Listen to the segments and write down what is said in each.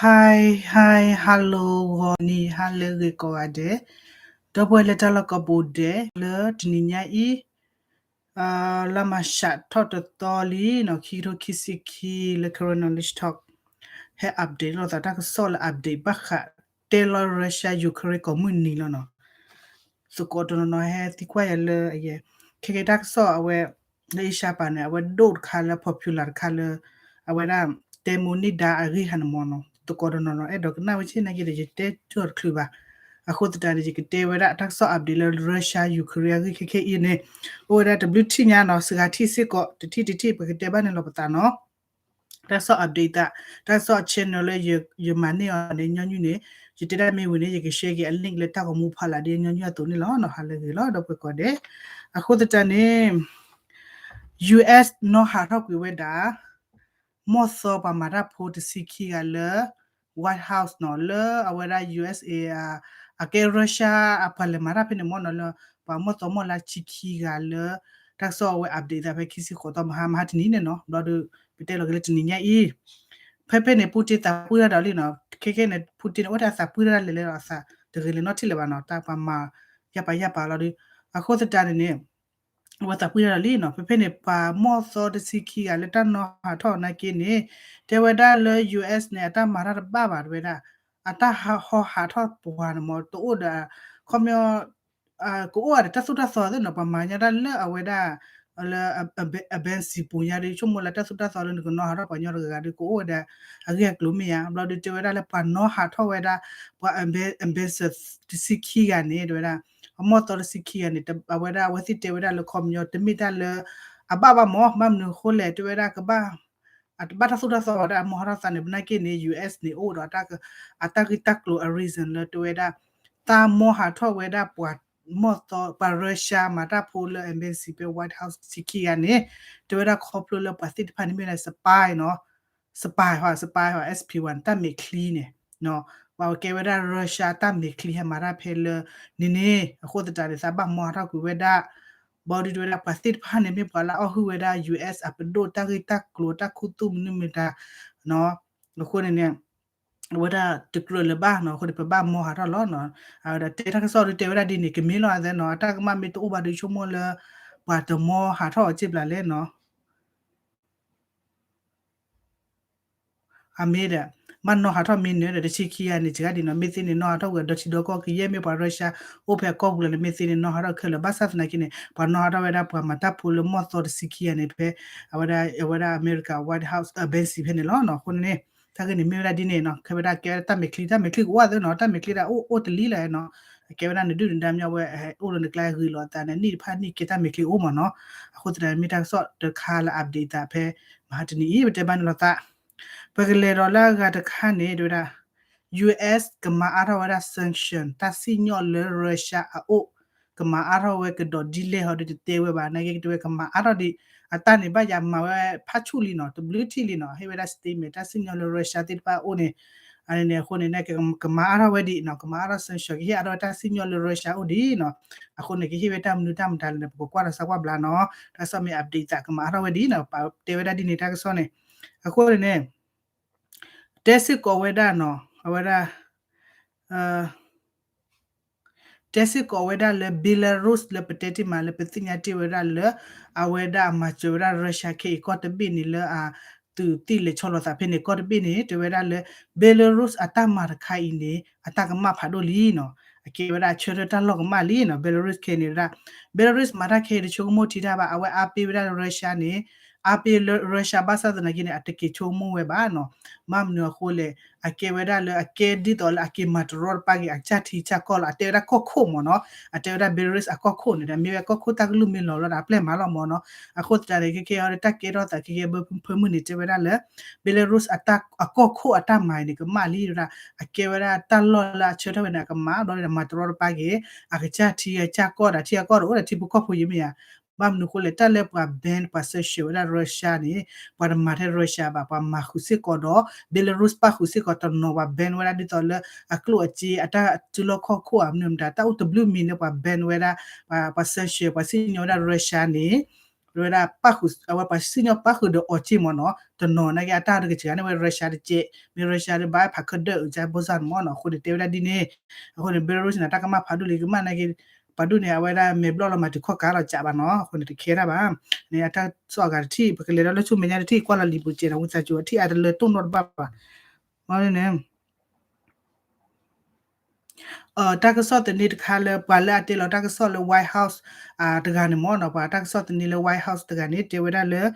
Hi, hi, hello, ဂီၤနံၤဟါလၢအဂ့ၤကိးဂၤဒဲး, ဒီပုၢ်ဝဲၢ်လၢတၢ်လီၢ်ကိးပူၤဒဲး လၢတနံၤညါအံၤ လါမၤရှးထီၣ်တသီလံနီၤ, ခံကထိခံဆံခံ လၢ Karen Knowledge Talk ဟဲ update လိာ်သးတၢ်ကစီၣ်လၢ update ဘၣ်ဃးတဲလီၤ Russia Ukraine ကိးမုၢ်နံၤလီၤနီၤ. သကိးတနီၤနီၤဟဲသံကွၢ်ယၤလၢ ခဲကဲတၢ်ကစီၣ်အဝဲ လၢ Asia ပၤန့ၣ် အဝဲဒိၣ်တခါလၢ popular တခါလၢ အဝဲဒၣ် တဲမိၢ်န့ၢ်ဒါ အဂ့ၢ်ဟးန့ၣ်မၢ်နီၤ. သကိးတနီၤနီၤ အဲၣ်ဒိးကနၣ်ဝဲဆ့ၣ်နာ်က့ဒီး ယတဲကၠီၣ်တချုးဘၣ်. အဃိသတးန့ၣ် ယကတဲဝဲဒၣ်တၢ်ကစီၣ် update လၢ Russia Ukraine အဂ့ၢ်ခဲခဲအံၤန့ၣ် အိၣ်ဝဲဒၣ်တဘျုးထံၣ်ညါနီၤ, စှၤထံၣ်စ့ၢ်ကီး တထံၣ်တထံၣ် ပကတဲဘၣ်န့ၣ်လီၤပသးနီၤ. တၢ်ကစီၣ် update သး, တၢ်ကစီၣ် channel လၢယမၤန့ၢ်အီၤန့ၣ် ညီနုၢ်န့ၣ် ယတဲဒၣ်မ့ၢ်ဝံၤန့ၣ် ယက share က့ၤအ link လၢတၢ်ဂီၤမူဖီလာ်ဒ်ညီနုၢ်အသိးန့ၣ်လီၤနီၤ. ဟါလၢအဂ့ၤလီၤ ဒီပုၢ်ဝဲၢ်ကိးဂၤဒဲး. အဃိသတးန့ၣ် US နီၣ်ဟးထီၣ်ကွံာ်ဝဲဒၣ် မိၢ်သီပှၤမၤတၢ်ဖိတဆံခံဂၤလၢ White House နီၤ, လၢအဝဲဒၣ် USA အကဲ Russia အပှၤလဲၤမၤတၢ်ဖဲန့ၣ်မၢ်နီၤ, လၢပှၤမိၢ်သီမိၢ်လါဆံခံဂၤလၢ တၢ်ကစီၣ်အဝဲ update သးဖဲခံဆံဃိးသီ မဟါမဟါတနံၤန့ၣ်နီၤ, ဘျီဒီး ပတဲလီၤက့ၤလၢတနံၤညါအံၤ ဖဲဖဲန့ၣ် Putin သးပှၢ်တၢ်ဒီးလံနီၤ, ခဲခဲန့ၣ် Putin န့ၣ် အိၣ်ထဲအသးပှၢ်တၢ်လဲၤလဲၤဒီးအသးတဂ့ၤလဲၤနီတထံၣ်လၢၤဘၣ်နီၤ, တၢ်ပှၤမၤယၢ်ပၤယၢ်ပၤလီၤဒီး အဃိသတးန့ၣ်န့ၣ် အဝဲသးပှၢ်တၢ်ဒီးလံနီၤ, ဖဲဖဲန့ၣ် ပှၤမိၢ်သီတဆံခံဂၤလၢတၢ်နီၣ်ဟးထီၣ်နာ်က့န့ၣ် တဲဝဲဒၣ်လၢ US န့ၣ် အတၢ်မၤတၢ်တဘၣ်ဘၣ်တဲဝဲဒၣ်, အတၢ်ဟီဟးထီၣ်ပှၤန့ၣ်မၢ် တအိၣ်ဒီး ခီပညီ ကအိၣ်ဝဲဒီးတၢ်သိၣ်တၢ်သီသ့ၣ်နီၤ, ပှၤမၤညါတၢ်လၢအဝဲဒၣ် လၢ embassy ပူၤညါဒီး ဆိကမိၣ်လၢတၢ်သိၣ်တၢ်သီလၢနကနီၣ်ဟးထီၣ်ပှၤညီတဂၤဂၤဒီး ကအိၣ်ဝဲဒၣ်အဂ့ၢ်အကျိၤမ့ၢ်ဧါ, ဘျီဒီးတဲဝဲဒၣ်လၢပှၤနီၣ်ဟးထီၣ်ဝဲဒၣ် ပှၤ embassy တဆံခံဂၤန့ၣ် တဲဝဲဒၣ် အမိၢ်သီတဆံခံဂၤန့ၣ် အဝဲဒၣ်အဝဲသ့ၣ်တဲဝဲဒၣ်လၢခီပညီတမ့ၢ်တၢ်လၢ အဘၣ်ဘၣ်မၢ်, ဘၣ်မနုၤအဃိလဲၣ် တဲဝဲဒၣ်ကဘၣ် အတဘၣ်တၢ်သိၣ်တၢ်သီဝဲဒၣ်အမိၢ်ဟးထီၣ်သးန့ၣ် ပနာ်က့န့ၣ် US န့ၣ် အိၣ်ဒီး အတၢ်ဂ့ၢ်တၢ်ကျိၤအ reason လၢတဲဝဲဒၣ် သးမိၢ်ဟးထီၣ်ဝဲဒၣ်ပှၤမိၢ်သီ ပှၤ Russia မၤတၢ်ဖိလၢ embassy ဖဲ White House တဆံခံဂၤန့ၣ် တဲဝဲဒၣ်ခီဖျိလၢပှၤသ့ၣ်တဖၣ်န့ၣ်မ့ၢ်ဝဲဒၣ် spy နီၤ, spy ဟီ spy ဟီ S P one တၢ်မဲာ်ချံန့ၣ် ပှၤကဲဝဲဒၣ် Russia တၢ်မဲာ်ချံဟဲမၤတၢ်ဖဲလၢန့ၣ်န့ၣ် အဃိသတးန့ၣ် သးဘၣ်မိၢ်ဟးထီၣ်ကွံာ်ဝဲဒၣ် ဘျီဒုးတဲဝဲဒၣ်ပှၤသ့ၣ်တဖၣ်န့ၣ်မ့ၢ်ပှၤလၢအီၣ်ဟုၣ်ဝဲဒၣ် US အပဒိၣ်တၢ်ဂ့ၢ်တၢ်ကျိၤတၢ်ခူသူၣ်မနုၤမတၤ အဃိန့ၣ်န့ၣ် အဝဲဒၣ်တကြၢးလၢၤဘၣ်နီၤ, အဃိန့ၣ် ပဘၣ်မိၢ်ဟးထီၣ်လီၤနီၤ. အဝဲဒၣ်တဲတၢ်ကစီၣ်ဒုးတဲဝဲဒၣ်ဒ်န့ၣ် ကမ့ၢ်လီၤအသးနီၤ, အတၢ်ကမၣ်မ့ၢ်တအိၣ်ဘၣ်ဒီးဆိကမိၣ်လၢ ပှၤတမိၢ်ဟးထီၣ်အီၤစ့ၢ်ပျၢ်လဲၣ်နီၤ. အမ့ၢ်ဒီး ဘၣ်နီၢ်ဟးထီၣ်မ့ၢ်နၢၤဒီး တဆံခံဂၤန့ၣ် စှၤဒံးနီၤ, မ့ၢ်သ့န့ၣ် နီၢ်ဟးထီၣ်ဝဲဒီထံဒီကီၢ် ကယဲၢ်မ့ၢ်ပှၤ Russia အိၣ်ဖဲအကီၢ်ပူၤလီၤန့ၣ် မ့ၢ်သ့န့ၣ် နီၢ်ဟးထီၣ်ခဲလၢာ် ဘၣ်ဆၣ်သနာ်က့န့ၣ် ပှၤနီၢ်ဟးထီၣ်ဝဲဒၣ်ပှၤမၤတၢ်ဖိလၢမိၢ်သီတဆံခံဂၤန့ၣ် ဖဲ အဝဲဒၣ် အဝဲဒၣ် America White House embassy ဖဲန့ၣ်လီၤနီၤ. အဃိန့ၣ်န့ၣ် တၢ်ဂ့ၢ်န့ၣ်မ့ၢ်ဝဲဒၣ်ဒ်န့ၣ်နီၤ, ခဲဝဲဒၣ်ကဲဝဲဒၣ်တၢ်မဲာ်ချံ တၢ်မဲာ်ချံကအိၣ်ဝဲသ့နီၤ, တၢ်မဲာ်ချံဒၣ်အိၣ်အိၣ်တလံလၢနီၤ, အကဲဝဲဒၣ်နဒုၣ်နဒါမညီဝဲ အိၣ်လၢနကျါဂ့ၤလီၤအသးန့ၣ် နံၣ်တဖၣ်နံၣ်ကဲတၢ်မဲာ်ချံအိၣ်မးနီၤ. အဃိသတးန့ၣ်မ့ၢ်တၢ်ကစီၣ်တခါလၢ update သးဖဲ မဟါတနံၤအံၤ ပတဲဘၣ်န့ၣ်လီၤသး ပကလဲၤဒီးလၢအဂၤတခါန့ၣ် တဲဝဲဒၣ် US ကမၤအါထီၣ်ဝဲဒၣ် sanction တၢ်စံၣ်ညီၣ်လၢ Russia အအိၣ် ကမၤအါထီၣ်ဝဲကဒီးဒ်လဲၣ်ဟီဒီးတတဲဝဲဘၣ်, နာ်က့ကတဲဝဲကမၤအါထီၣ်ဒံး အတၢ်န့ၣ်ဘၣ်ယၤမၤဝဲဖးဆူၣ်လံနီၤ, တဘျုးထံၣ်လံနီၤ, ဟ့ၣ်ဝဲဒၣ် statement တၢ်စံၣ်ညီၣ်လၢ Russia သ့ၣ်တဖၣ်အအိၣ်န့ၣ်, အန့ၣ်န့ၣ်အဃိန့ၣ် ကမၤအါထီၣ်ဝဲဒံးနီၤ, ကမၤအါထီၣ် sanction ကဟ့ၣ်အါထီၣ်ဝဲတၢ်စံၣ်ညီၣ်လၢ Russia အိၣ်ဒံးနီၤ. အဃိန့ၣ် ကဟ့ၣ်ဝဲတၢ်မနုၤတၢ်မတၤလဲၣ်န့ၣ် ပကကွၢ်ဒီးစၢ်ကွၢ်ဘျါနီၤ, တၢ်ကစီၣ်မ့ၢ် update သးကမၤအါထီၣ်ဝဲဒံးနီၤ, ပတဲဝဲဒၣ်ဒ်န့ၣ်တၢ်ကစီၣ်န့ၣ်, အဃိန့ၣ်န့ၣ် တဲစ့ၢ်ကီးဝဲဒၣ်နီၤ, အဝဲဒၣ် တဲစ့ၢ်ကီးဝဲဒၣ်လၢ Belarus လၢပတဲတ့ၢ်မးလၢပသ့ၣ်ညါတ့ၢ်ဝဲဒၣ်လၢ အဝဲဒၣ်အမၤစၢၤဝဲဒၣ် Russia ခဲအံၤကီၢ်တဘ့ၣ်န့ၣ်လၢအသုးသ့ၣ်လဲၤဆီလီၤသးဖဲန့ၣ် ကီၢ်တဘ့ၣ်န့ၣ် တဲဝဲဒၣ်လၢ Belarus အတၢ်မၤတခါအံၤန့ၣ် အတၢ်ကမၣ်ဖးဒိၣ်လံနီၤ, အကဲဝဲဒၣ်အဆၢထၢၣ်တၢ်လီၢ်ကမၣ်လံနီၤ, Belarus ခဲအံၤန့ၣ်ဝဲဒၣ် Belarus မၤတၢ်ခဲအံၤတဆိကမိၣ်ထံတၢ်ဘၣ်, အဝဲအါပ့ၤဝဲဒၣ် Russia န့ၣ် အါပ့ၤလၢ Russia ဘၣ်ဆၣ်သနာ်က့န့ၣ် အတက့ၤဆိကမိၣ်ဝဲဘၣ်နီၤ, ဘၣ်မနုၤအဃိလဲၣ် အကဲဝဲဒၣ်လၢအကဲဒ်သိးလၢအက့ၤမၤတရီတပါက့ၤ အကစၢ်ထံကစၢ်ကီၢ်လီၤ, အတဲဝဲဒၣ်ကီၢ်ခိၣ်မ့ၢ်နီၤ, အတဲဝဲဒၣ် Belarus အကီၢ်ခိၣ်န့ၣ်ဒီး မ့ၢ်ဝဲကီၢ်ခိၣ်တၢ်ကလုၢ်မ့ၢ်လီၤလီၤဒီးအပျဲၢ်မၤလီၤမ့ၢ်နီၤ, အဃိသတးန့ၣ် ခဲခဲအံၤဒီးတၢ်ကဲထီၣ်သးခဲခဲအံၤဘၢဖုဖၢမုၢ်န့ၣ် တဲဝဲဒၣ်လၢ Belarus အကီၢ်ခိၣ်အတၢ်မၤအံၤန့ၣ် ကမၣ်လံဝဲဒၣ်, အကဲဝဲဒၣ်တၢ်လီၢ်လၢအဆၢထၢၣ်ဝဲန့ၣ် အကမၣ်ဘျီဒီးမၤတရီတပါက့ၤ အကစၢ်ထံကစၢ်ကီၢ်ဒီး ထံအကီၢ်ဒီးအိၣ်ဒီးထံဖိကီၢ်ဖိယံၤမ့ၢ်ဧါ, ဘၣ်မနုၤအဃိလဲၣ် တၢ်လၢပှၤ ban ပှၤ sanction ဝဲဒၣ် Russia န့ၣ် ပှၤတမၤထဲ Russia ဘၣ်, ပှၤမၤဃုာ်စ့ၢ်ကီးဒီး Belarus ပၣ်ဃုာ်စ့ၢ်ကီးတနီၤ ပှၤ ban ဝဲဒၣ်ဒ်သိးလၢအကျိၣ်အစ့ အတၢ်စုလီၢ်ခီၣ်ခိၣ်ဧါ မနုၤမတၤ တၢ်အိၣ်တဘျုးမံၤလၢပှၤ ban ဝဲဒၣ် ပှၤ sanction ပှၤစံၣ်ညီၣ်ဝဲဒၣ် Russia န့ၣ် ဝဲဒၣ်ပၣ်ဃုာ် အဝဲပှၤစံၣ်ညီၣ်ပၣ်ဃုာ်ဒီးအီၤစ့ၢ်မ့ၢ်နီၤ, တနီၤနာ်က့အတၢ်တကဆှီန့ၣ် ဝဲ Russia တကဲး မ့ၢ် Russia ဒီးဘၣ်ဖးခၢၣ်ဒၢးအုးကၠၢ်ဘိၣ်စၢ်န့ၣ်မ့ၢ်နီၤ, အဃိန့ၣ်တဲဝဲဒၣ်ဒ်န့ၣ်, အဃိန့ၣ် Belarus န့ၣ် တၢ်ကမၣ်ဖးဒိၣ်လံ ကမၣ်နာ်က့ ပှၤဒိၣ်န့ၣ် အဝဲဒၣ်မဲာ်ဘျီၣ်လီၤမၤတုၤခီၣ်ကးလီၤကးဘၣ်နီၤ, အဃိန့ၣ်တခဲဒၣ်ဘၣ်, န့ၣ်အတၢ်ကစီၣ်အဂၤတထံၣ် ပကလဲၤဒီးလၢ social media တထံၣ် ကွၢ်လီၤလံာ်ပူၤစဲးနီၤ ဝံသးစူၤအထံၣ်အါတလၢတိၢ်နီၣ်တဘၣ်ဘၣ်, န့ၣ် တၢ်ကစီၣ်သန့တခါလၢ ပှၤလၢအတဲလီၤတၢ်ကစီၣ်လၢ White House တဂၤန့ၣ်မ့ၢ်နီၤ, ပှၤတၢ်ကစီၣ်သန့လၢ White House တဂၤန့ၣ် တဲဝဲဒၣ်လၢ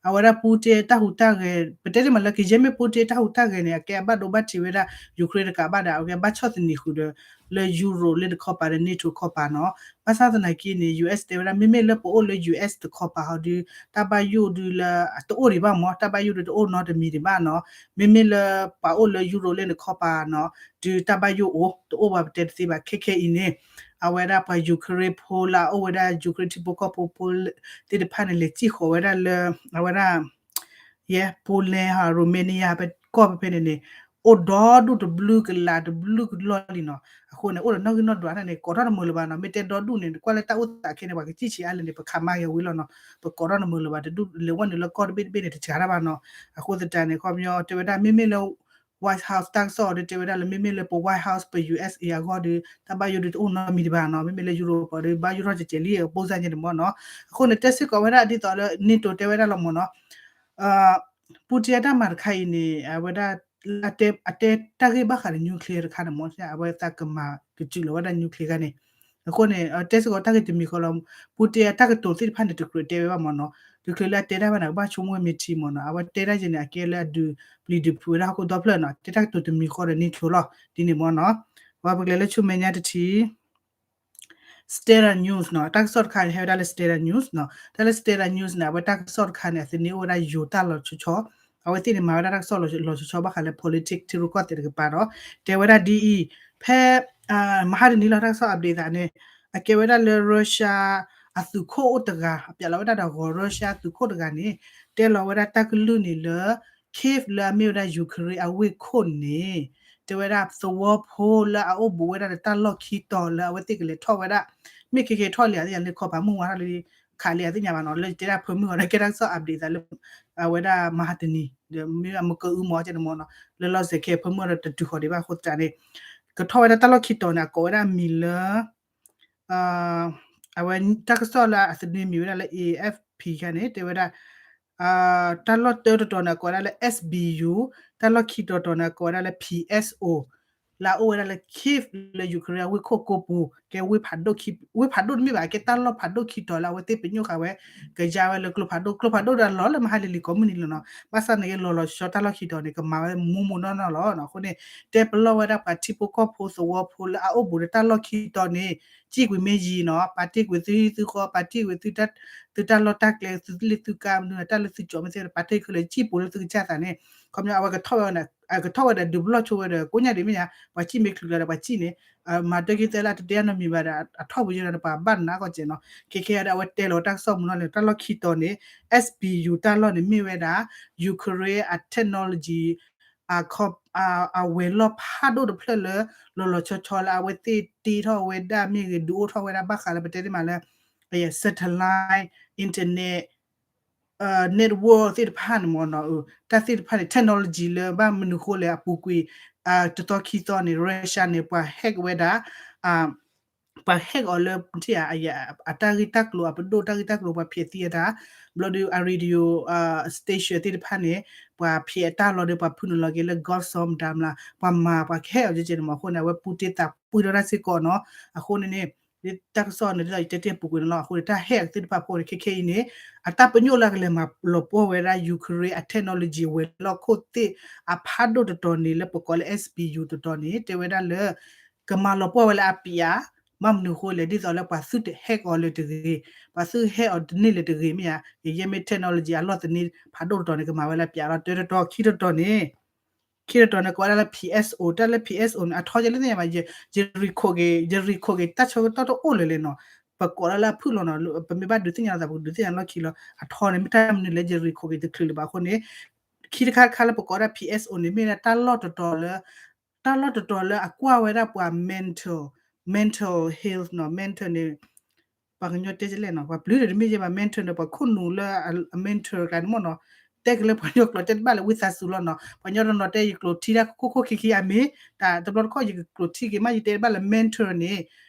အဝဲဒၣ် Putin တၢ်ဟူးတၢ်ဂဲၤ ပတဲတ့ၢ်မးလၢ ကယဲၢ်မ့ၢ် Putin တၢ်ဟူးတၢ်ဂဲၤန့ၣ် အကဲအဘၣ်ဒိဘၣ်ထံးဝဲဒၣ် Ukraine တကးဘၣ်ဒီး အကဲဘၣ်ဆီၣ်သနံးဃုာ်ဒီး လၢ Europe လၢတခီပၤဒီး NATO ခီပၤနီၤ, ဘၣ်ဆၣ်သနာ်က့န့ၣ် US တဲဝဲဒၣ် မ့မ့ၢ်လၢပအိၣ်လၢ US တခီပၤဟီဒီး တၢ်ဘၣ်ယိၣ်ဒုးလၢ တအိၣ်ဒံးဘၣ်မ့ၢ် တၢ်ဘၣ်ယိၣ်ဒုးတအိၣ်နီတမံၤဒံးဘၣ်နီၤ, မ့မ့ၢ်လၢပှၤအိၣ်လၢ Europe လၢနခီပၤနီၤ ဒုးတၢ်ဘၣ်ယိၣ်အိၣ် တအိၣ်ဘၣ်ပတဲတသ့ဘၣ် ခဲခဲအံၤန့ၣ် အဝဲဒၣ်ပှၤ Ukraine ဖိလၢအအိၣ်ဝဲဒၣ် Ukraine ထံဖိကီၢ်ဖိဖိသ့ၣ်တဖၣ်န့ၣ် လဲၤစံၣ်ဃီၤဝဲဒၣ်လၢ အဝဲဒၣ် ယဲ Poland ဟီ Romania ဟီ ပကီၢ်ဖဲဖဲန့ၣ်န့ၣ် အိၣ်ဒီဒူၣ်တဘျုးကလးတဘျုးကလီၢ်လံနီၤ, အဃိန့ၣ် အိၣ်ဒီးနီၣ်ဂံၢ်နီၣ်ဒွးတၢ်န့ၣ် ကိးထီၣ်တမုာ်လၢၤဘၣ်နီၤ, မ့ၢ်တဲဒီဒူၣ်န့ၣ် ကွၢ်လၢတၢ်အိၣ်သးခဲန့ၣ် ပှၤကစံၣ်ဆံးအါလဲၣ်န့ၣ် ပခးမါက့ၤဝံၤလီၤနီၤ, ပကိးထီၣ်တမုာ်လၢၤဘၣ် တဒူၣ်လဲၤဝဲနုာ်လၢကီၢ်တဘ့ၣ်တဘ့ၣ်န့ၣ် တစှၤတၢ်ဘၣ်နီၤ, အဃိသတးန့ၣ် ခီပညီတဲဝဲဒၣ်မ့မ့ၢ်လၢ White House တၢ်ကစီၣ်အီၤဒီးတဲဝဲဒၣ်လၢ မ့မ့ၢ်လၢပ White House ပ USA အဂီၢ်ဒီး တၢ်ဘၣ်ယိၣ်ဒီးတအိၣ်နီတမံၤဒံးဘၣ်နီၤ, မ့မ့ၢ်လၢ Europe ဒီး ဘၣ်ယိၣ်ထီၣ်ကဲးကဲးလံ အဘိၣ်စၢ်ညါန့ၣ်မ့ၢ်နီၤ, အဃိန့ၣ် တဲစ့ၢ်ကီးဝဲဒၣ်ဒ်သိးလၢ NATO တဲဝဲဒၣ်လီၤမ့ၢ်နီၤ, Putin အတၢ်မၤတခါအံၤန့ၣ် အဝဲဒၣ် အတဲတၢ်ဂ့ၢ်ဘၣ်ဃးဒီး nuclear တခါန့ၣ်မ့ၢ် အဝဲသးကမၤကစုာ်လီၤဝဲဒၣ် nuclear တခါန့ၣ်, အဃိန့ၣ် တဲစ့ၢ်ကီးတၢ်ဂ့ၢ်တမံၤဃီလီၤ, Putin အတၢ်ကတိၤသ့ၣ်တဖၣ်န့ၣ် တကြၢးတဲဝဲဘၣ်မ့ၢ်နီၤ, တချုးလၢအတဲတၢ်ဘၣ်န့ၣ် ကဘၣ်ဆိကမိၣ်ဝဲမ့ၢ်ထံမ့ၢ်နီၤ, အဝဲတဲတၢ်ယဲန့ၣ် အကဲလၢအဒုးပျံၤဒုးဖုးဝဲဒၣ်ဟီၣ်ခိၣ်ဒီဖျၢၣ်နီၤ, တဲတၢ်ကတိၤတမံၤဃီဒီး NATO လီၤ ဒ်န့ၣ်မ့ၢ်နီၤ, ပှၤပကလဲၤလၢ social media တထံၣ် Stella News နီၤ, တၢ်ကစီၣ်တခါန့ၣ် ဟဲဝဲဒၣ်လၢ Stella News နီၤ, တၢ်လၢ Stella News န့ၣ် အဝဲတၢ်ကစီၣ်တခါန့ၣ် အသန့အိၣ်ဝဲဒၣ်ယိၤတၢ်လီၤဆီဆီ, အဝဲသ့ၣ်န့ၣ် မၤဝဲဒၣ်တၢ်ကစီၣ်လီၤဆီဆီဘၣ်ဃးလၢ politics ထံရူၢ်ကီၢ်သဲးတကပၤဒီး တဲဝဲဒၣ်ဒ်အံၤ, ဖဲ မဟါတနံၤလီၤ တၢ်ကစီၣ် update သးန့ၣ် အကဲဝဲဒၣ်လၢ Russia အသုးခိၣ်အိၣ်တဂၤ အပျးလီၤဝဲဒၣ်ဒီးဂီၤ Russia သုးခိၣ်တဂၤန့ၣ် တဲလီၤဝဲဒၣ်တၢ်ကလုၢ်န့ၣ်လၢ Kyiv လၢအမ့ၢ်ဝဲဒၣ် Ukraine အဝ့ၢ်ခိၣ်န့ၣ် တဲဝဲဒၣ်သဝီဖိလၢအအိၣ်ဘူးဝဲဒၣ်ဒီးတၢ်လီၢ်ခံတီၤလၢအဝဲသ့ၣ်ကလဲၤထီၣ်ဝဲဒၣ် မ့ၢ်ခဲကဲထီၣ်လံ အသ့ၣ်ညါလၢခီပၤမုၢ်ဝါထီၣ်လံ ခးလံအသ့ၣ်ညါဘၣ်နီၤ, လၢတဲဒၣ်ဖၢမုၢ်ဂီၤဒီး ကဲတၢ်ကစီၣ် update သးလၢ အဝဲဒၣ်မဟါတနံၤ ဒီးမ့ၢ်အမုၢ်ကအုမီၤကဲန့ၣ်မ့ၢ်နီၤ, လၢလီၢ်စဲးခဲဖၢမုၢ်ဂီၤဒီးတတုၤဃီၤဒံးဘၣ်အဃိသတးန့ၣ် ကထီၣ်ဝဲဒၣ်တၢ်လီၢ်ခံတီၤန့ၣ် အကိးဝဲဒၣ်မံၤလၢ အဝဲတၢ်ကစီၣ်လၢအသန့မံၤဝဲဒၣ်လၢ A F P ခါန့ၣ် တဲဝဲဒၣ် တၢ်လီၢ်တၢတတီၤန့ၣ် အကိးဝဲဒၣ်လၢ S B U, တၢ်လီၢ်ခံတီၤတီၤန့ၣ် အကိးဝဲဒၣ်လၢ P S O လၢအအိၣ်ဝဲဒၣ်လၢ Kyiv လၢ Ukraine အဝ့ၢ်ခိၣ်ကိးပူၤ ကဲဝ့ၢ်ဖးဒိၣ်ခံ ဝ့ၢ်ဖးဒိၣ်တမ့ၢ်ဘၣ် ကဲတၢ်လီၢ်ဖးဒိၣ်ခံတီၤလၢအဝဲသ့ၣ်ပညိၣ်ဃာ်ဝဲ ကယါဝဲလၢကျိဖးဒိၣ် ကျိဖးဒိၣ်ဒီးလီၤလၢမဟါလံၤလံၤကိးမုၢ်နံၤလီၤနီၤ, ဘၣ်ဆၣ်န့ၣ်က့လီၤလီၤဆီဆီတၢ်လီၢ်ခံတီၤန့ၣ် ကမၤဝဲမူမူနီၢ်နီၢ်လီၤ. အဃိန့ၣ် တဲပလီၢ်ဝဲဒၣ်ပှၤထံဖိကီၢ်ဖိသဝီဖိလၢအအိၣ်ဘူးဒီးတၢ်လီၢ်ခံတီၤန့ၣ် စံၣ်ကွံာ်မ့ၢ်ယံၤနီၤ, ပာ်တ့ၢ်ကွံာ်သုဟံၣ်သုဃီ ပာ်တ့ၢ်ကွံာ်သု သုတၢ်လီၢ်တၢ်ကျဲ သုလ့ၣ်သုကါမနုၤ တၢ်လၢသုကၠီမ့ၢ်သ့ၣ် ပာ်တ့ၢ်ခဲလၢာ် စံၣ်ပူၤလၢသုကစၢ်သးန့ၣ် ခီပညီအဝဲကထီၣ်ဝဲဒၣ် ကထီၣ်ဝဲဒၣ်ဒုးပလီၢ်ဆိဝဲဒီး ကိးညါဒ်မ့ၢ်ညါ ပှၤစံၣ်မ့ၢ်ချုးကျါဒီးပှၤစံၣ်န့ၣ် မၤတၢ်က့ၤသဲလၢတတဲအနီတမံၤဘၣ်ဒီး အထီၣ်ပူၤယဲဒီးပှၤဘၣ်နးကီၢ်စဲးနီၤ ခဲခဲအံၤဒီးအဝဲတဲလီၤတၢ်ကစီၣ်မူနီၤလၢ တၢ်လီၢ်ခံတီၤန့ၣ် S B U တၢ်လီၢ်န့ၣ်မ့ၢ်ဝဲဒၣ် Ukraine အ technology အဝဲၤလီၢ်ဖးဒိၣ်တဖျၢၣ်လၢ လီၤလီၤဆီဆီလၢအဝဲသ့ၣ်တ့ထီၣ်ဝဲဒၣ်မ့ၢ်ဂ့ၤ ဒုးအိၣ်ထီၣ်ဝဲဒၣ်ဘၣ်ဃးလၢပတဲသ့မးလၢ satellite internet network သ့ၣ်တဖၣ်န့ၣ်မ့ၢ်နီၤ တၢ်သ့ၣ်တဖၣ်န့ၣ် technology လၢဘၣ်မနုၤဃိလဲၣ် အပူၤကွံာ် တသီခံသီန့ၣ် Russia န့ၣ် ပှၤ hack ဝဲဒၣ် ပှၤ hack အီၤလၢ အတၢ်ဂ့ၢ်တၢ်ကျိၤ အပဒိၣ်တၢ်ဂ့ၢ်တၢ်ကျိၤ ပှၤဖျဲးသံအတၢ် ဘျီဒီး အ radio station သ့ၣ်တဖၣ်န့ၣ် ပှၤဖျဲးအတၢ်လီၤဒီး ပှၤဖုၣ်နုာ်လီၤက့ၤလၢ gold star မတၤမလါ ပှၤမၤပှၤကဟဲအီၤကဲကဲန့ၣ်မ့ၢ်အဃိန့ၣ် အဝဲပူတ့သးပှံၢ်ထီၣ်တၢ်စ့ၢ်ကီးနီၤ အဃိန့ၣ်န့ၣ် တၢ်ကစီၣ်န့ၣ် ဒ်သိးယတဲတ့ၢ်ပူၤကွံာ်န့ၣ်လီၤ အဃိန့ၣ် တၢ် hack သ့ၣ်တဖၣ်ဖိန့ၣ် ခဲခဲအံၤန့ၣ် အတၢ်ပညိၣ်လၢအကလဲၤမၤလီၤပှီၢ်ဝဲဒၣ် Ukraine အ technology ဝဲၤလီၢ်ခိၣ်သ့ၣ် အဖးဒိၣ်တတီၤန့ၣ် လၢပကိးလၢ S B U တတီၤန့ၣ် တဲဝဲဒၣ်လၢ ကမၤလီၤပှီၢ်ဝဲလၢအပျး ဘၣ်မနုၤဃိလဲၣ် ဒ်သိးလၢပှၤသုတ hack အီၤလၢတဂ့ၤ ပှၤသုဟဲအီၤတန့ၢ်လၢတဂ့ၤမ့ၢ်ဧါ ကယဲၢ်မ့ၢ် technology အလီၢ်သန့ဖးဒိၣ်တတီၤန့ၣ် ကမၤဝဲလၢပျးလီၤ တၢတတီၤ ခံတတီၤန့ၣ် ခံတတီၤန့ၣ် ကိးဝဲဒၣ်လၢ P S O တၢ်လၢ P S O န့ၣ် အထီကဲလၢသ့ၣ်ညါဘၣ် ယ recall က့ၤ ယ recall က့ၤ တၢ်ဆၢကတီၢ်တအိၣ်လၢၤလၢၤနီၤ ပကိးလၢလၢအဖုၣ်လီၤနီၤ ပမ့ၢ်ဘၣ်ဒုးသ့ၣ်ညါလီၤသး ပကဒုးသ့ၣ်ညါလီၢ်ခံလီၤ အထီန့ၣ် မ့ၢ်တၢ်မနုၤလဲၣ် ယ recall က့ၤတချုးလၢၤဘၣ်အဃိန့ၣ် ခံတခါတခါလၢပကိးဝဲဒၣ် P S O န့ၣ် မ့ၢ်ဝဲဒၣ်တၢ်လီၢ်တတီၤလၢ တၢ်လီၢ်တတီၤလၢအကွၢ်ဝဲဒၣ်ပှၤ mental mental health နီၤ mental န့ၣ် ပှၤကညီတဲကလဲၣ်နီၤ, ပှၤပျုၢ်ဒီးတမ့ၢ်ယဲဘၣ် mentor ဒီး ပှၤခိၣ်နူာ်လၢအ mentor ကျါန့ၣ်မ့ၢ်နီၤ, တဲကလဲၣ် ပှၤကညီကျိာ်တဲတဘၣ်လၢဝံသးစူၤလီၤနီၤ, ပှၤကညီတနီၤတဲယကျိာ်ထံတၢ်ခိၣ်ခိၣ်ခံခံအမ့ၢ် တၢ်တဘျီတခီၣ်ယကကျိာ်ထံက့ၤမး ယတဲတဘၣ်လၢ mentor န့ၣ်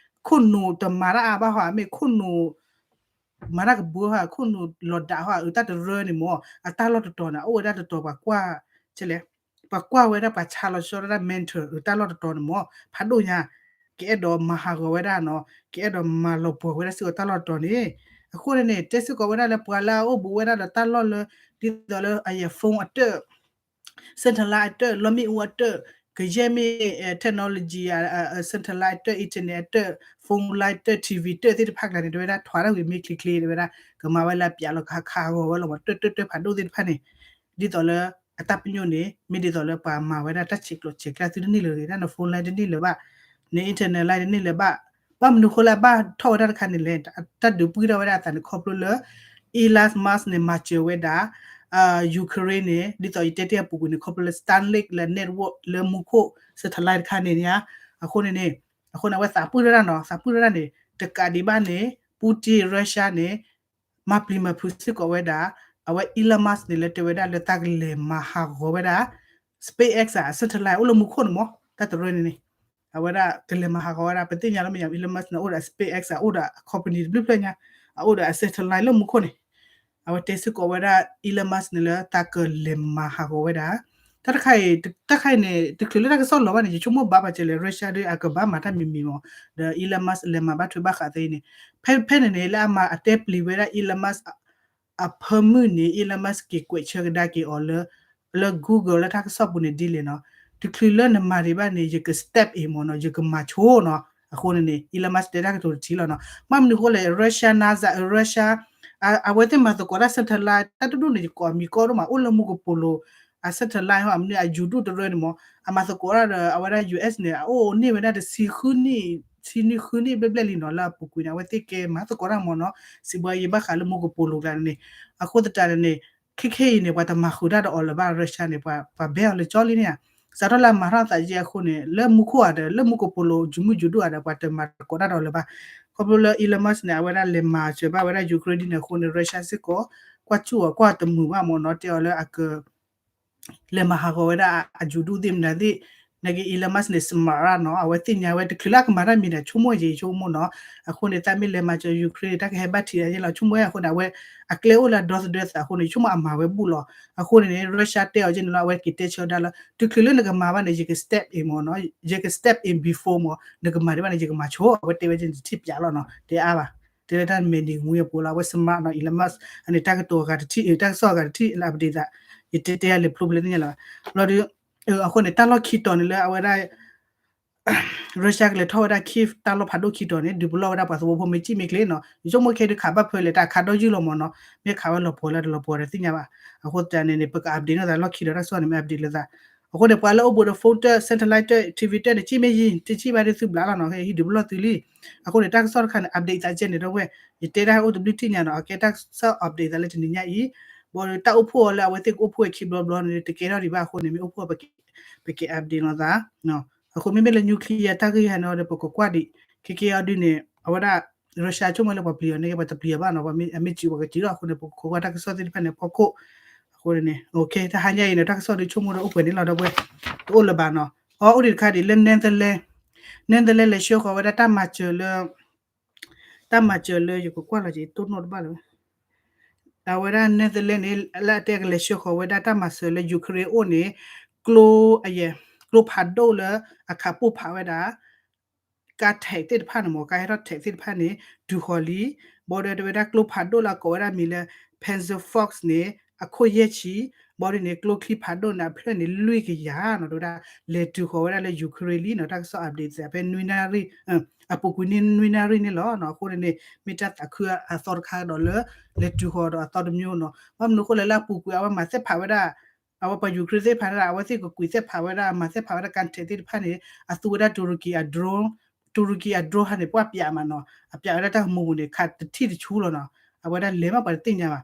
ခိၣ်နူာ်တမၤတၢ်အါဘၣ်ဟီ အမ့ၢ်ခိၣ်နူာ် မၤတၢ်ကဘှီဟီ ခိၣ်နူာ်လီၤဒးဟီ အတၢ်တရၢန့ၣ်မ့ၢ် အတၢ်လီၢ်တတီၤန့ၣ် အအိၣ်ဝဲဒၣ်တတီၤပှၤကွၢ် ကလဲၣ် ပှၤကွၢ်ဝဲဒၣ်ပှၤဆါလီၤဆီဒၣ်တၢ် mentor အတၢ်လီၢ်တတီၤန့ၣ်မ့ၢ် ဖးဒိၣ်ညါ ကအဲၣ်ဒိးမၤဟးဂီၤဝဲဒၣ်နီၤ, ကအဲၣ်ဒိးမၤလီၤပှီၢ်ဝဲဒၣ်စ့ၢ်ကီးတၢ်လီၢ်တတီၤန့ၣ်, အဃိန့ၣ်န့ၣ် တဲစ့ၢ်ကီးဝဲဒၣ်လၢပှၤလၢအအိၣ်ဘူးဝဲဒၣ်ဒီးတၢ်လီၢ်လၢ ဒ်သိးလၢအယဲ phone အတၢၣ် satellite အတၢၣ် လီမ့ၣ်အူအတၢၣ် ကယဲၢ်မ့ၢ် technology အ satellite အတၢၣ် internet အတၢၣ် phone line တၢၣ် TV တၢၣ်သ့ၣ်တဖၣ်ကျါန့ၣ် တဲဝဲဒၣ်ထွါထီၣ်ဝံၤမ့ၢ်ချ့ချ့ တဲဝဲဒၣ် ကမၤဝဲလၢအပျးလီၤ ကဟးခးဟးဂီၤဝဲလီၤမး တၢၣ်တၢၣ်တၢၣ်ဖးဒိၣ်သ့ၣ်တဖၣ်န့ၣ် ဒ်သိးလၢ အတၢ်ပညိၣ်န့ၣ် မ့ၢ်ဒ်သိးလၢပှၤမၤဝဲဒၣ်တၢ်ဆဲးကျိးဆဲးကျၢသုတန့ၢ်လၢၤ တၢ်န phone line တန့ၢ်လၢၤဘၣ်, န internet line တန့ၢ်လၢၤဘၣ်, ဘၣ်မနုၤဃိလၢအဘၣ်ထီၣ်ဝဲဒၣ်တခါန့ၣ်လဲၣ်, တၢ်ဒုးပှံၢ်ထီၣ်ဝဲဒၣ်အသးန့ၣ်ခီဖျိလၢ Elon Musk န့ၣ် မၤစၢၤဝဲဒၣ် Ukraine န့ၣ် ဒ်သိးယတဲတ့ၢ်အပူၤကွံာ်န့ၣ် ခီဖျိလၢ Starlink လၢ network လၢမူခိၣ် satellite တခါန့ၣ်ညါ, အဃိန့ၣ်န့ၣ် အဃိန့ၣ် အဝဲသးပှံၢ်ထီၣ်ဒၣ်နီၤ သးပှံၢ်ထီၣ်ဒၣ်န့ၣ် တကးဒံးဘၣ်န့ၣ် Putin Russia န့ၣ် မၤပျံၤမၤဖုးစ့ၢ်ကီးဝဲဒၣ် အဝဲ Elon Musk န့ၣ် လၢတဲဝဲဒၣ်လၢတၢ်ကလဲၤမၤဟးဂီၤဝဲဒၣ် SpaceX အ satellite အိၣ်လၢမူခိၣ်န့ၣ်မး တၢ်တရၢန့ၣ်န့ၣ် အဝဲဒၣ်ကလဲၤမၤဟးဂီၤဝဲဒၣ် ပသ့ၣ်ညါလၢမ့ၢ် Elon Musk န့ၣ် အိၣ်ဒီး SpaceX အအိၣ်ဒီး company တဘျုးဖျၢၣ်ညါ အအိၣ်ဒီးအ satellite လၢမူခိၣ်န့ၣ် အဝဲတဲစ့ၢ်ကီးဝဲဒၣ် Elon Musk န့ၣ်လၢတၢ်ကလဲၤမၤဟးဂီၤဝဲဒၣ် တၢ်တခါအံၤ တၢ်တခါအံၤန့ၣ် တချုးလၢတၢ်ကစီၣ်လီၤဘၣ်န့ၣ် ယဆိကမိၣ်ဘၣ်ပာ်စၢၤလဲၣ် Russia ဒီးအကဘၣ်မၤတၢ်မံၤမံၤမး ဒီး Elon Musk လဲၤမၤဘၣ်ထွဲဘၣ်ဃးသ့န့ၣ် ဖဲဖဲန့ၣ်န့ၣ် လၢအမၤအတဲပျံၤဝဲဒၣ် Elon Musk အဖၢမုၢ်န့ၣ် Elon Musk က့ၤကွဲးဆၢကဒါက့ၤအီၤလၢ လၢ Google လၢတၢ်ကစီၣ်ပူၤန့ၣ်ဒ်လဲၣ်နီၤ တချုးလၢနမၤဒံးဘၣ်န့ၣ် ယက step in မ့ၢ်နီၤ ယကမၤဆိနီၤ အဃိန့ၣ်န့ၣ် Elon Musk တဲတၢ်ကတိၤတထံၣ်လီၤနီၤ ဘၣ်မနုၤအဃိလဲၣ် Russia NASA Russia အဝဲသ့ၣ်မၤသကိးတၢ် satellite တၢ်တဒူၣ်န့ၣ် ယကိးမံၤကီဒိၣ်မး အိၣ်လၢမူကပိာ်လိၤ အ satellite ဟီ အမနုၤအယူၤဒူၣ်တရၢန့ၣ်မး အမၤသကိးတၢ်ဒီး အဝဲဒၣ် US န့ၣ် အအိၣ်န့ၢ်ဝဲဒၣ်တဆံဃုနံၣ် ဆံနွံဃုနံၣ်ဘျဲၣ်ဘျဲၣ်လံနီၤ လၢအပူၤကွံာ်န့ၣ် အဝဲသ့ၣ်ကဲမၤသကိးတၢ်မ့ၢ်နီၤ စံးဘှါယံၤဘၣ်ဃးလၢမူကပိာ်လိၤကျါန့ၣ် အဃိသတးန့ၣ် ခဲခဲအံၤန့ၣ် ပှၤတမၤဃုာ်တၢ်ဒီးအီၤလၢၤဘၣ် Russia န့ၣ် ပှၤ ပှၤဘဲအီၤလၢကၠီလံန့ၣ်ဧါ စးထီၣ်လၢအမၤထီၣ်သးယဲအဃိန့ၣ် လၢမူခိၣ်ဧါဒီး လၢမူကပိာ်လိၤ ယူၤမုၢ်ယူၤဒူၣ်ဧါဒီး ပှၤတမၤသကိးတၢ်ဒီးအီၤလၢၤဘၣ် ခီဖျိလၢ Elon Musk န့ၣ် အဝဲဒၣ်လဲၤမၤစၢၤဘၣ်ဝဲဒၣ် Ukraine ဒ်န့ၣ်အဃိန့ၣ် Russia စ့ၢ်ကီး ကွၢ်စူၣ်အီၤကွၢ်တမုာ်ဘၣ်မ့ၢ်နီၤ တဲအီၤလၢအက လဲၤမၤဟးဂီၤဝဲဒၣ်အယူၤဒူၣ်သ့ၣ်မနုၤသ့ၣ် နာ်က့ Elon Musk န့ၣ် smart နီၤ အဝဲသ့ၣ်ညါဝဲတချုးလၢအကမၤတၢ်မံၤန့ၣ် ဆိကမိၣ်ယံၤဆိကမိၣ်နီၤ အဃိန့ၣ် တၢ်မ့ၢ်လဲၤမၤစၢၤ Ukraine န့ၣ် တၢ်ကဟဲဘၣ်ထံးအယဲလီၤ ဆိကမိၣ်ဝဲအဃိန့ၣ် အဝဲ အကျဲအိၣ်လၢအဒီသဒၢသးအဃိန့ၣ် ဆိကမိၣ်အမၤဝဲဘူၣ်လီၤ အဃိန့ၣ်န့ၣ် Russia တဲအီၤကဲန့ၣ်လီၤ အဝဲက့ၤတဲဆၢဒၣ်လၢ တချုးလၢနကမၤဘၣ်န့ၣ် ယက step in မ့ၢ်နီၤ ယက step in before မ့ၢ် နကမၤဒံးဘၣ်န့ၣ် ယကမၤဆိ အဝဲတဲဝဲကဲန့ၣ် တထံၣ်ပၠးလီၤနီၤ တဲအါဘၣ် တဲလၢတၢ်မဲာ်နံၤဝံၤအပူၤလီၤ အဝဲ smart နီၤ Elon Musk အန့ၣ် တၢ်ကတိၤအဂၤတထံၣ် တၢ်ကစီၣ်အဂၤတထံၣ်လၢ update သး ယတဲတဲအလဲၤဖျိဖျဲသ့ၣ်ညါလီၤ လီၤဒီး အဃိန့ၣ် တၢ်လီၢ်ခံတီၤန့ၣ်လၢအဝဲဒၣ် Russia ကလဲၤထီၣ်ဝဲဒၣ် Kyiv တၢ်လီၢ်ဖးဒိၣ်ခံတီၤန့ၣ် ဒုးပလီၢ်ဝဲဒၣ်ပှၤသဝီဖိမ့ၢ်စံၣ်မ့ၢ်ချ့နီၤ ယဆိကမိၣ်ခဲဒုးခးဘၣ်ဖဲလဲၣ် တၢ်ခးဒီးယုၢ်လီၤမ့ၢ်နီၤ မ့ၢ်ခးဝဲလီၤပှီၤလၢတလီၤပှီၤဒီးသ့ၣ်ညါဘၣ် အဃိသတးန့ၣ်န့ၣ် ပက update နီၤသးလီၢ်ခံတီၤတၢ်ကစီၣ်န့ၣ် မ့ၢ် update လၢသး အဃိန့ၣ် ပှၤလၢအိၣ်ဘူးဒီး phone တၢၣ် satellite တၢၣ် TV တၢၣ်န့ၣ် စံၣ်မ့ၢ်ယံၤ တစံၣ်ဘၣ်ဒုးသုဘျးလီၤနီၤ ဟဲဟံးဒုးပလီၢ်သုလံ အဃိန့ၣ် တၢ်ကစီၣ်တခါန့ၣ် update သးကဲန့ၣ်ဒီးဝဲ ယတဲဒၣ်အိၣ်တဘျုးထံၣ်ညါနီၤ အကဲတၢ်ကစီၣ် update သးလၢတနံၤညါအံၤ ဘၣ်ဒီးတၢ်အိၣ်ဖှိၣ်အီၤလၢအဝဲသ့ၣ်ကအိၣ်ဖှိၣ်ဝဲခံဘျီဘျီန့ၣ် တကဲထီၣ်ဒံးဘၣ်အဃိန့ၣ် မ့ၢ်အိၣ်ဖှိၣ် ပက update နီၤသး အဃိမ့မ့ၢ်လၢ nuclear တၢ်ဂ့ၢ်ဟဲန့ၣ်ဒီး ပကကွၢ်ဒံး ခဲကဲအီၤဒုးန့ၣ် အဝဲဒၣ် Russia ဆိကမိၣ်လၢပှၤပျံၤအီၤန့ၣ် ပှၤတပျံၤအီၤဘၣ်နီၤ ပှၤမ့ၢ်စံးပှၤကစံးလီၤအဃိန့ၣ် ပကခိးကွၢ်တၢ်ကစီၣ်သ့ၣ်တဖၣ်န့ၣ် ဖီခိၣ် အဃိန့ၣ် တဟါညါအံၤန့ၣ် တၢ်ကစီၣ်ဒုးဆိကမိၣ်ဒီးအိၣ်ပှဲၤန့ၣ်လီၤဒီးဝဲ တအိၣ်လၢၤဘၣ်နီၤ အီ အိၣ်ဒံးတခါဒံးလၢ Netherlands Netherlands လဲၤဆှၢဃီၤဝဲဒၣ်တၢ်မၤစၢၤလၢ တၢ်မၤစၢၤလၢယကကွၢ်လီၤက့ၤတိၢ်နီၣ်တဘၣ်လၢၤ အဝဲဒၣ် Netherlands န့ၣ် လၢအတဲကလဲၤဆှၢဃီၤဝဲဒၣ်တၢ်မၤစၢၤလၢ Ukraine အိၣ်န့ၣ် ကျိ အယဲၢ် ကျိဖးဒိၣ်လၢ အခးပိၢ်ဖးဝဲဒၣ် ကါ tank သ့ၣ်တဖၣ်န့ၣ်မ့ၢ် ကါဟဲထီၣ် tank သ့ၣ်တဖၣ်န့ၣ် တုၤဃီၤလံ ဘၣ်ဒီးတဲဝဲဒၣ်ကျိဖးဒိၣ်လၢအကိးဝဲဒၣ်မံၤလၢ Panzerfaust န့ၣ် အခိၣ်ယဲၢ်ဆံ ဘၣ်ဒီးန့ၣ် ကျိချံဖးဒိၣ်န့ၣ် အဖျၢၣ်န့ၣ် လွံၢ်ကယၤနီၤ တဲဝဲဒၣ် လဲၤတုၤဃီၤဝဲဒၣ်လၢ Ukraine လံနီၤ တၢ်ကစီၣ် update သးဖဲနွံနၣ်ရံၣ် အပူၤကွံာ်နွံနၣ်ရံၣ်န့ၣ်လီၤနီၤ အဃိန့ၣ်န့ၣ် မ့ၢ်တၢ်သးခုအသီတခါကဒီးလၢ လဲၤတုၤဃီၤဒီးအသီတမံၤနီၤ ဘၣ်မနုၤအဃိလဲၣ်လၢအပူၤကွံာ်အဝဲမၤသ့ၣ်ဖးဝဲဒၣ် အဝဲပှၤ Ukraine သ့ၣ်တဖၣ်န့ၣ် အဝဲသ့ၣ်ကကွံာ်သ့ၣ်ဖးဝဲဒၣ် မၤသ့ၣ်ဖးဝဲဒၣ် ကါ tank သ့ၣ်တဖၣ်န့ၣ် အသူဝဲဒၣ် တူရကီအ drone တူရကီအ drone ဟါန့ၣ် ပှၢ်ပၠးမးနီၤ အပၠးဝဲဒၣ်တၢ်ကမူပူၤန့ၣ် ခးတထံၣ်တဆူလီၤနီၤ အဝဲဒၣ်လဲၤမးပှၤတသ့ၣ်ညါဘၣ်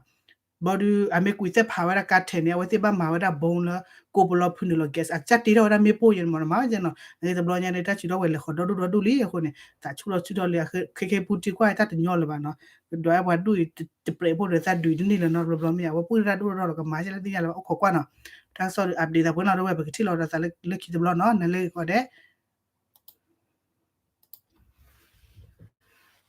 ဘျီဒုး အမ့ၢ်ကွံာ်သ့ၣ်ဖးဝဲဒၣ်ကါထဲးန့ၣ် အဝဲသ့ၣ်ဘၣ်မၤဝဲဒၣ်ဘိလၢ ကိးပလီဖုန့ၣ်လီၤ gas အကစၢ်တ့ထီၣ်ဝဲဒၣ်မ့ၣ်ပိၢ်ယဲန့ၣ်မး မၤဝဲကဲနီၤ နက့တဘျီညါန့ၣ် တၢ်စံးထီၣ်ဝဲလဲၤဃီၤဒီဒူၣ်ဒီဒူၣ်လံအဃိန့ၣ် သးဆူၣ်လီၤဆူၣ်ထီၣ်လံ ခဲခဲပူတံကွၢ်တၢ်တညီလၢၤဘၣ်နီၤ ကဒွးဝဲပှၤဒူၣ်အံၤ တပြဲးဖိဒီးသးဒုးတန့ၢ်လၢၤနီတဘျီဘျီမ့ၢ် အဝဲပှၢ်တၢ်ဒိၣ်ထီၣ်ဒီးကမၤကဲလၢသ့ၣ်ညါလၢၤဘၣ် အိၣ်ခိးကွၢ်နီၤ တၢ်ကစီၣ်ဒုး update သးပှဲၤနီၤ ဒီးဝဲပကထံၣ်လီၤဒီးသးလၢခံတဘျီနီၤ နလၢဂ့ၤကီးဒဲး